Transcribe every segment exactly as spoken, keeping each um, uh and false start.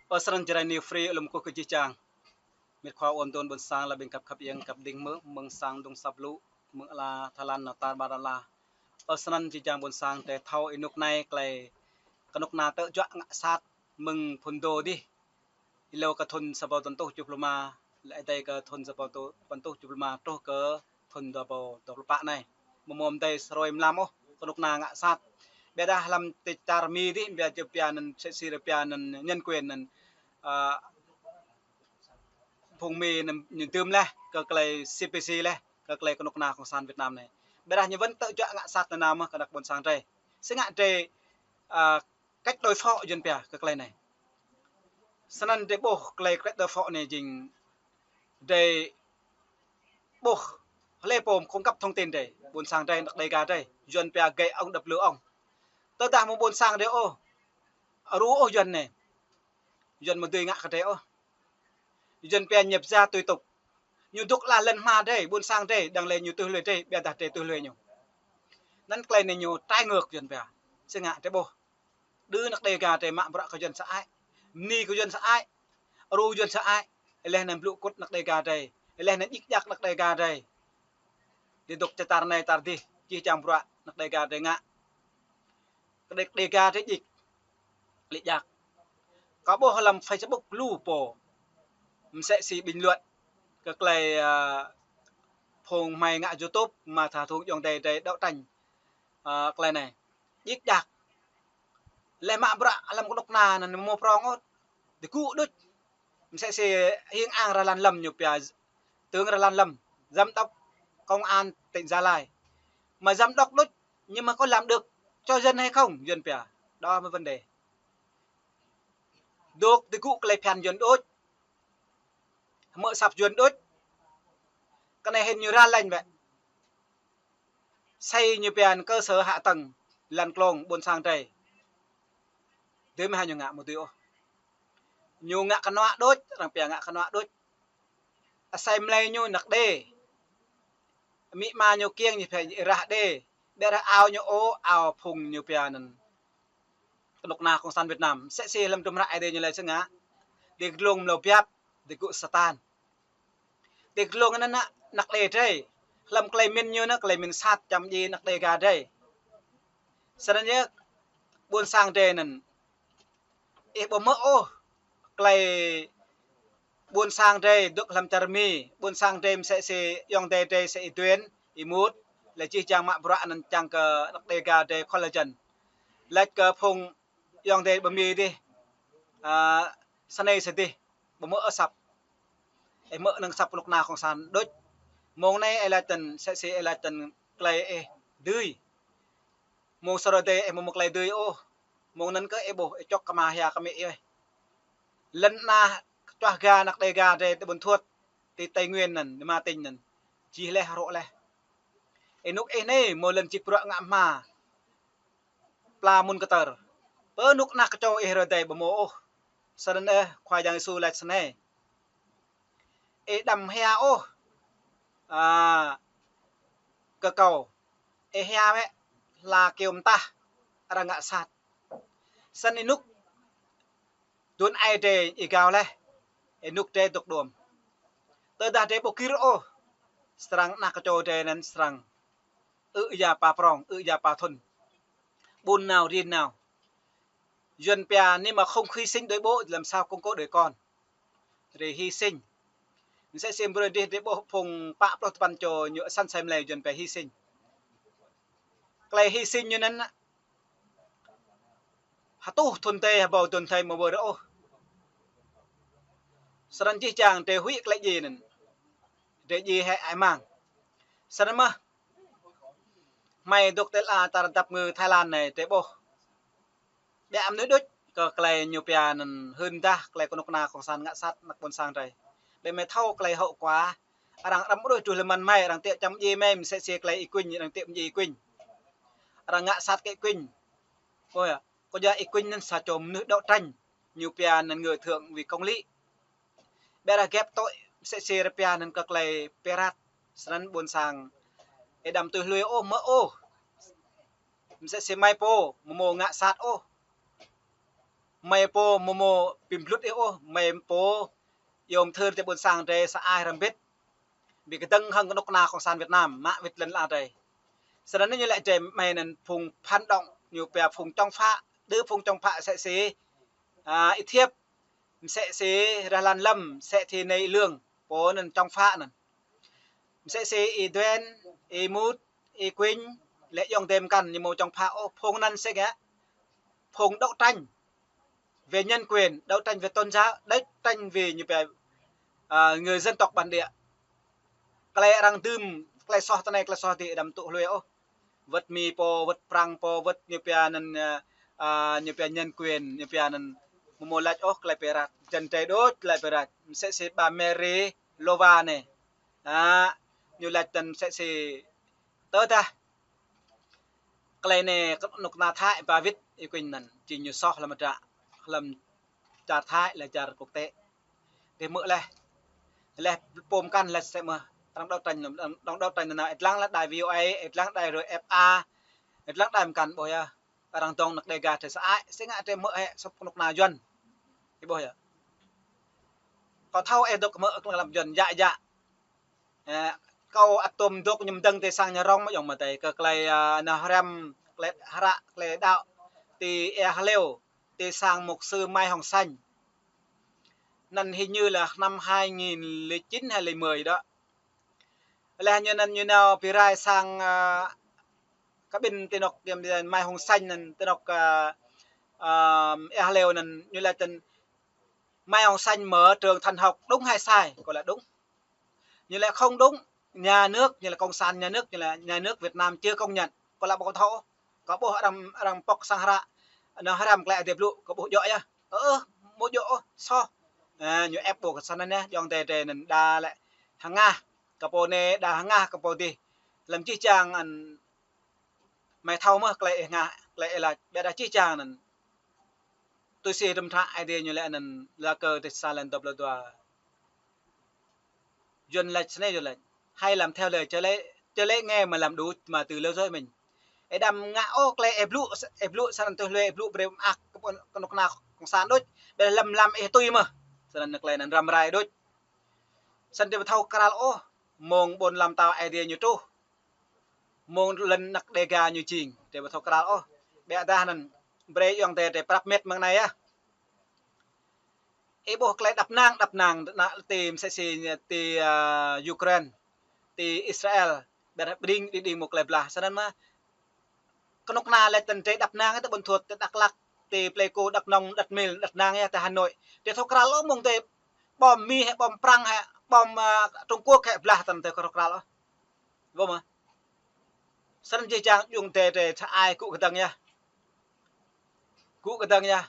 Ơ, snăn Jrai New Free, lŏm kơkuh kơ jih jang mĕt khua ƀôn tŭn ƀôn sang, lŏm ƀing khăp khăp yang khăp ding mơ̆ mơ̆ng sang dŭng sap lu, mơ̆ng ala Thái Lan nao tar ƀar ala. Ơ, snăn jih jang ƀôn sang drei thâo ênuk anai klei knŭk kna tơjuă ngă sat mơ̆ng phŭn dô dih. Êlâo kơ thŭn sa rơbâo tơpăn êtuh kjuh pluh rơma, lĕ êdei kơ thŭn sa rơbâo tơpăn êtuh kjuh pluh rơma truh kơ thŭn dua rơbâo dua pluh pă anai. Mơ̆ mơ̆ mơdei srôi mlam ôh knŭk kna ngă sat. Ƀiădah hlăm ti čar Mi dih, ƀiădah jơ pia anăn, sĕ si rơpia anăn, nhân quyền anăn, ơ, phung Mi anăn ñu dưm leh kơ klei C P C leh, kơ klei knŭk kna Cộng sản Việt Nam anei. Ƀiădah ñu wăn tơjuă ngă sat nanao mơ̆ kơ anak ƀôn sang drei. Si ngă drei, ơ, cách đối phó Yuăn pia kơ klei anei. Snăn drei ƀuh klei cách đối phó anei jing drei ƀuh hlei pô cung cấp thông tin drei, ƀôn sang drei, anak Đêga drei, Yuăn pia gay ông đập lưng ông. Tơdah mơ̆ ƀôn sang drei ôh, aru ôh Yuăn anei, Yuăn mơ̆ dưi ngă kơ drei ôh. Yuăn pia nhập gia tùy tục. Ñu dôk ala lăn hma drei, ƀôn sang drei, đang lĕ ñu tui lui drei, ƀiădah drei tui lui ñu. Anăn klei anei ñu trái ngược Yuăn pia. Si ngă drei ƀuh. Đơ anak Đêga drei mă bruă kơ Yuăn sơăi. Mni kơ Yuăn sơăi. Aru Yuăn sơăi. Leh anăn blŭ kŭt anak Đêga drei. Leh anăn djik djak anak Đêga drei. Drei dôk čar anei čar dih, jih jang bruă anak Đêga drei ngă. Kơ Đê-, Đêga drei djik. Lĕ djak. Kâo ƀuh hlăm Facebook lu pô msĕ si bình luận kơ klei, ơ, phung hmei ngă YouTube mă tha thŭng ayŏng adei drei đấu tranh, ơ, klei anei. Djik djak. Leh mă bruă hlăm knŭk kna anăn mơ̆ prŏng ôh. Digŭ đôč. Msĕ si Hiêng Ang Rơlan Lâm ñu pia, tướng Rơlan Lâm, giám đốc công an tỉnh Gia Lai. Mà giám đốc đôč, nhưng mà có làm được cho dân hay không, Yuăn pia. Đó mới vấn đề. Dôk digŭ klei phiăn Yuăn đôč. Hmư̆ asăp Yuăn đôč. Kơ anei hĭn ñu ră lĕ wĕ. Xây ñu pia cơ sở hạ tầng, lăn klông ƀôn sang drei. Dưi mơ̆ hă ñu ngă, mơ̆ dưi ôh. Ñu ngă kơnuă đôč, arăng pia ngă kơnuă đôč. Asei mlei ñu anak Đê. Amĭ ama ñu kiêng ñu pia rah Đê. Ƀiădah ao ñu ôh, ao phung ñu pia anăn knŭk kna Cộng sản Việt Nam. Msĕ si hlăm hdruôm hră Ơi Adai ñu lač si ngă. Ti glông mlâo biăp, digŭ Satan. Ti glông anăn anak Đê drei. Hlăm klei mĭn ñu anăn klei mĭn sat čăm djiê anak Đêga drei. Snăn yơh ƀôn sang drei anăn. Ih ƀu hmư̆ ôh klei ƀôn sang drei dôk hlăm čar Mi, ƀôn sang drei msĕ si ayŏng adei drei si Y Duen, Y Mut, lĕ jih jang mă bruă anăn čiăng kơ anak Đêga drei khŏl lŏn. Lač kơ phung ayŏng adei ƀơ Mi dih, ơ, snei sơdih, ƀu hmư̆ asăp. Ih hmư̆ năng asăp knŭk kna Cộng sản đôč. Mông anei ih lač tăn, msĕ si ih lač tăn klei ih dưi. Mông sa rơdei ih mơ̆ mâo klei dưi ôh. Mông anăn kơ ih ƀuh, ih čŏk kơ mă hia kơ amĭ ih. Lăn anăn čuah ga anak Đêga drei ti Ƀuôn Thuột, ti Tây Nguyên anăn, ti Hà Tĩnh anăn. Jih leh, rŏ leh. Ênuk ih anei mâo lăn čih bruă ngă hma. Pla mŭn kơtơr. Pơ anôk anak kơčô ih rơdei ƀu mâo ôh. Snăn ơ, Khua Yang Yêsu lač snei. Ih đăm hia ôh. A, kơ kâo. Ih hia wĕ hla kyâo mtah arăng ngă sat. Snăn ênuk aduôn aê drei êgao leh. Ênuk drei dôk đuôm. Tơdah drei ƀu gĭr ôh. Srăng anak kơčô drei anăn srăng ư̆ ya pă prŏng, ư̆ ya pă thŭn. Ƀun nao, rin nao. Yuăn pia nếu mà không hy sinh nội bộ thì làm sao củng cố đội con. Drei hy sinh. Msĕ si brơi dih drei ƀuh phung pă pluh tơpăn čô ñu săn asei mlei Yuăn pia hy sinh. Klei hy sinh ñu anăn hơtuh thŭn tê, hơbâo thŭn tê mơ̆ ƀu ră ôh. Srăng jih jang drei huĭ klei djiê anăn. Drei djiê hĕ ai mang. Srăng mơh. Hmei dôk ti ala čar dăp ngư Thái Lan anei drei ƀuh. Ƀiă mnuih đôč kơ klei ñu pia anăn hưn dah klei knŭk kna Cộng sản ngă sat anak ƀôn sang drei. Ƀiă mnuih thâo klei hậu quả. Arăng răm rui truh lơmăn hmei, arăng tiĕ čăm djiê hmei, msĕ si klei Y Quynh, arăng tiĕ djiê Y Quynh. Arăng ngă sat kơ Y Quynh. Ôi, kơ jua Y Quynh anăn sa čô mnuih đấu tranh. Ñu pia anăn người thượng vì công lý. Ƀiădah gĕp tui msĕ si rơpia anăn kơ klei pirat. Snăn ƀôn sang. Ih đăm tui lui ôh, hmư̆ ôh. Msĕ si hmei pô, mơ̆ mâo ngă sat ôh. Mơi pô mơ̆ mơ̆ pim blut ih ôh, mơi pô yôm thơr tơ ƀôn sang drei sa ai hrăm bit. Bi kơdơ̆ng hăng kơnuk kơna Cộng sản Việt Nam, mă wĭt lŏn ala drei. Sơnăn ñu lĕ drei mơi anŭn phung phản động, ñu pia phung chống phá, đơ phung chống phá sĕ si, a, Y Thiêp, msĕ si Rơlan Lâm, msĕ si Nay Lương, pô anŭn chống phá anŭn. Msĕ si Y Duen, Y Mut, Y Quynh, lĕ yŏng dem kăn ñu mơ̆ chống phá ôh, phung anŭn sĕ ngă, phung đấu tranh về nhân quyền, đấu tranh về tôn giáo, đấu tranh vì ñu pia, à, người dân tộc bản địa. Klei arăng dưm, klei soh tơ anai, klei soh adih đăm tŭ hlue ôh. Wơ̆t Mi pô, wơ̆t Prăng pô, wơ̆t ñu pia anŭn, à, à, ñu pia nhân quyền, ñu pia anŭn mơ̆ mơ̆ lač ôh klei pơrăt. Jăn drei đôč klei pơrăt. Msĕ si ƀă Mary Lova anai. À, ñu lač tăn msĕ si tơdah klei anai kơnuk kơna Thái ba wĭt Y Quynh anŭn, či ñu soh lăm adră, lăm čar Thái lĕ čar quốc tế. Dih mơ̆ leh. Leh pôm kăn leh sĕ mơ̆. Arăng đấu tranh, arăng đấu tranh nanao, ih lăng lĕ đài V O A, ih lăng đài R F A, ih lăng đài mơ̆ kăn ƀuh yơh. Arăng dŏng năk Đêga drei sa ai, sĕ ngă drei mơ̆ hĕ sŏp kơnuk kơna Yuăn. Ih ƀuh yơh. Kâo thâo ih dŏ mơ̆ kơnuk kơna Yuăn, yă yă. Ơ, kâo ăt tôm dŏ ñu mơdơ̆ng tơ sang ñu rŏng mơ̆ yŏng mơ̆ tơ, kơ klei, ơ, nao hrăm, klei hră, klei đaŏ, tơ Ea Hleo, tơ sang mục sư Mai Hồng Xanh. Anŭn hình như là năm hai nghìn lẻ chín hay lẻ mười đó. Leh ñu anŭn ñu nao bi rai sang, ơ, kơ ƀing tơ anŏ kiăng Mai Hồng Xanh anŭn tơ anŏ, ơ, ơ, Ea Hleo anŭn ñu laĭ tăn Mai Hồng Xanh mở trường thần học đúng hay sai? Kâo laĭ đúng. Ñu laĭ không đúng, nhà nước, ñu laĭ cộng sản nhà nước, ñu laĭ nhà nước Việt Nam chưa công nhận. Kâo laĭ ƀu kâo thâo. Kâo ƀuh arăng, arăng pŏk sang hră, nao hrăm klei Aê Diê blŭ, kâo ƀuh djơ̆ yơh. Ơ, ơ, ƀu djơ̆ ôh, soh. Ơ, ñu ĕp ƀuh kơ săn anai, yŏng tơ drei anŭn đa lĕ hơngah kơ pô anai, đa hơngah kơ pô adih. Lăm jih jang anŭn mơi thâo mơ̆ klei ih ngă, klei ih laĭ, ƀiădah jih jang anŭn tui si hrăm hră Aê Diê ñu laĭ anŭn, Lakơ tơsa lăn dua pluh dua. Yuăn laĭ snei, Yuăn laĭ: Hãy làm theo lời Chúa lễ, Chúa lễ nghe mà làm đủ mà từ lứa dối mình. Ih đăm ngă ôh klei ih blŭ, ih blŭ săn tui hlue, ih blŭ brơi mơak kơ pô, kơnuk kơna cộng sản đôč, ƀiădah lăm lăm ih tui mơ̆. Săn anŭn klei anŭn răm rai đôč. Săn drei ƀu thâo krăl ôh, mơ̆ng ƀôn ala mtao Aê Diê ñu truh. Mơ̆ng lŏn năk Đêga ñu jing, drei ƀu thâo krăl ôh. Ƀiădah anŭn brơi yŏng tơ drei prăp met mơ̆ng anai yơh. Ih ƀuh klei đăp nang, đăp nang, nă, tơ msĕ si, tơ, ơ, Ukraine, tơ Israel, ƀiădah ƀing đing đing mơ̆ klei blah. Săn anŭn mơ̆ kơnuk kơna laĭ tăn drei đăp nang tơ ƀuôn thuơt, tơ Dak Lak, tơ Pleiku, Dak Nông, Dak Mil, đăp nang yơh tơ Hà Nội. Drei thâo krăl ôh mơ̆ng tơ bom Mi hĕ, bom Prăng hĕ, bom, ơ, Trung Quốc hĕ blah tăn drei thâo krăl ôh. Ƀuh mơ̆. Săn jih jang yŏng tơ drei sa ai gŭ kơdơ̆ng yơh. Gŭ kơdơ̆ng yơh.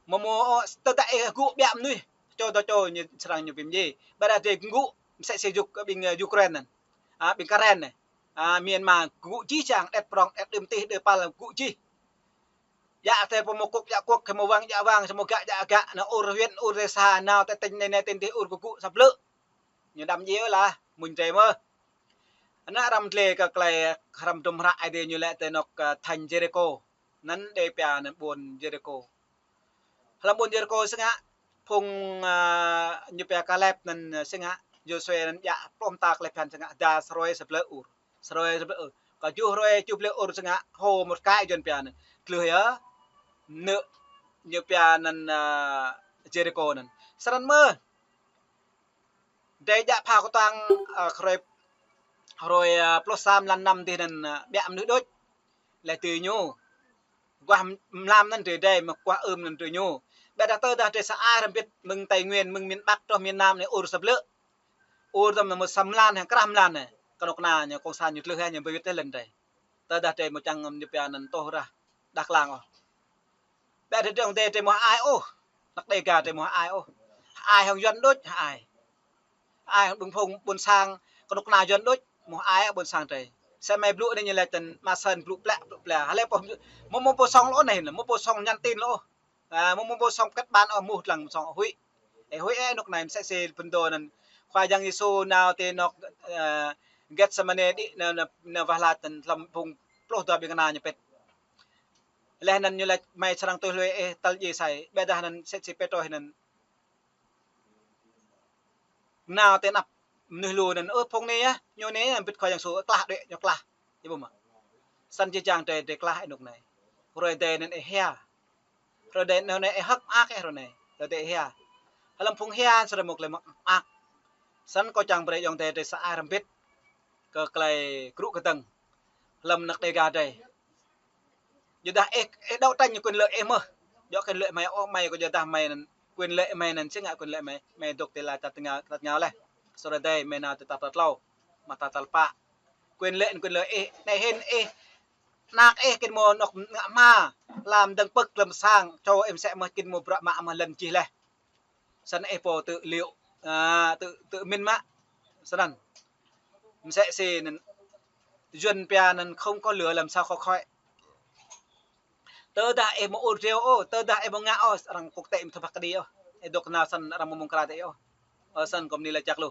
Mơ̆ mơ̆, ơ, tơdah ih gŭ ƀiă mơnuih, čô dŏ čô ñu srăng ñu pim djai. Ƀiădah drei gŭ msĕ si Uk-, ƀing, ơ, Ukraine anŭn. A, ƀing Karen anai. A, Myanmar gŭ jih jang, đĕt prŏng, đĕt đưm tih, đưm păl gŭ jih. Yă tơ pô mơ̆ kŭk, yă kŭk, kơ mơ̆ wang, yă wang, samơ̆ gă, yă gă, nao ur huyện, ur tơsa, nao tơ tỉnh anai, tỉnh adih ur gŭ gŭ sa blư̆. Ñu đăm djai lah, mơ̆ng drei mơ̆. Ană răm tlê kơ klei hrăm hrăm hră Aê Diê ñu laĭ tơ anŏ, ơ, thành Jêrikô. Anŭn đe pia anŭn ƀuôn Jêrikô. Hlăm ƀuôn Jêrikô sĭt ngă, phung, ơ, ñu pia Kalep anŭn, ơ, sĭt ngă, Yôsuê anŭn djă pluh mơta klei phiăn sĭt ngă, đa sa hruê sa blư̆ ur. Sa hruê sa blư̆ ur. Kơ tơjuh hruê tơjuh blư̆ ur sĭt ngă, hô mơ̆t kaĭ Yuăn pia anŭn. Tlưh yơh, ñu, ñu pia anŭn, ơ, Jêrikô anŭn. Srăng mơ̆. Drei djă phao kơtuang, ơ, hruê, hruê, ơ, pluh sa mlan năm dih anŭn, ơ, ƀiă mơnuih đôč. Leh tui ñu. Guah mlam anŭn drei drei, mơ̆ guah ưm anŭn drei ñu. Ƀiădah tơdah drei sa ai hrăm bit mơ̆ng Tây Nguyên, mơ̆ng miền Bắc truh miền Nam anai ur sa blư̆. Ur tơm mơ̆ sa mlan, hăng krah mlan anai. Kơnuk kơna ñu cộng sản ñu tlưh ñu bơwit tơ lŏn drei. Tơdah drei mơ̆ čang ñu pia anŭn tŏh rah Dak Lang ôh. Ƀiădah drei yŏng tơ drei mơ̆ ai ôh. Năk Đêga drei mơ̆ ai ôh. Ai hăng Yuăn đôč, ai. Ai hăng ƀing phung ƀôn sang, kơnuk kơna Yuăn đôč, mơ̆ ai ƀôn sang drei. Sĕ mơi blŭ anai ñu laĭ tăn mă săn blŭ plĕ, blŭ plĕ. Hlơi pô, mơ̆ mơ̆ pô song lŏ anai, mơ̆ pô song nhắn tin lŏ. A, mơ̆ mơ̆ pô song kết bạn ôh, mơ̆ lăng song huĭ. Ê, huĭ ê, anŏ anai msĕ si phŭn dô anŭn. Khua Yang Yêsu nao tơ anŏ, ơ, Getsemane đĭ, nao, nao, nao wah lač tăn hlăm phung pluh dua ƀing kơna ñu pĭt. Laih anŭn ñu laĭ mơi srăng tui hlue ih tal djai sai. Ƀiădah anŭn sĭt si Pêtrôs anŭn nao tơ anăp mơnuih lu anŭn, ơ, phung anai yơh, ñu anai bĭt Khua Yang Yêsu, klah đuaĭ, ñu klah. Ih ƀuh mơ̆? Săn jih jang drơi, drơi klah ih rơnŭk anai. Hrơi Adai anŭn ih hia. Hrơi Adai anŭn ih hơ̆k mơak ih hrơi anai. Hrơi Adai ih hia. Hlăm phung hia srăng mơ̆ tơlơi mơak. Săn kâo čang brơi ayŏng adơi drơi sa ai hrŏm hơbĭt kơ tơlơi krŭ kơdơ̆ng hlăm anăk Dêga drơi. Yua dah ih, ih đấu tranh quyền lợi ih mơ̆. Djŏ quyền lợi mơi ôh, mơi kơ yua dah mơi anŭn, quyền lợi mơi anŭn, či ngă quyền lợi mơi, mơi dŏ tơlơi tăt tơnga, tăt tơnga laih. Sơrơdai mơi nao tơ tal tlâo, mă tal tal pă. Quyền lợi, quyền lợi ih, anai hĭn ih, anăk ih kĭn mơ̆ anŏk ngă hma, hlăm dơ̆ng pơ̆k hlăm sang, čô ih mơsĕ mơ̆ kĭn mơ̆ bruă mă mơ̆ lŏn čih laih. Săn ih pô tŭ liu, a, tŭ, tŭ min mă. Săn anŭn. Mơsĕ si anŭn, Yuan pia anŭn không có lửa làm sao khói khói. Tơdah ih mơ̆ ur rêu ôh, tơdah ih mơ̆ ngă ôh, arăng quốc tế mơ̆ thâo păk kơđi ôh. Ih dŏ nao săn arăng mơ̆ mơ̆ng kra tơ ih ôh. Ơ săn kơ mơni laĭ čăk lu.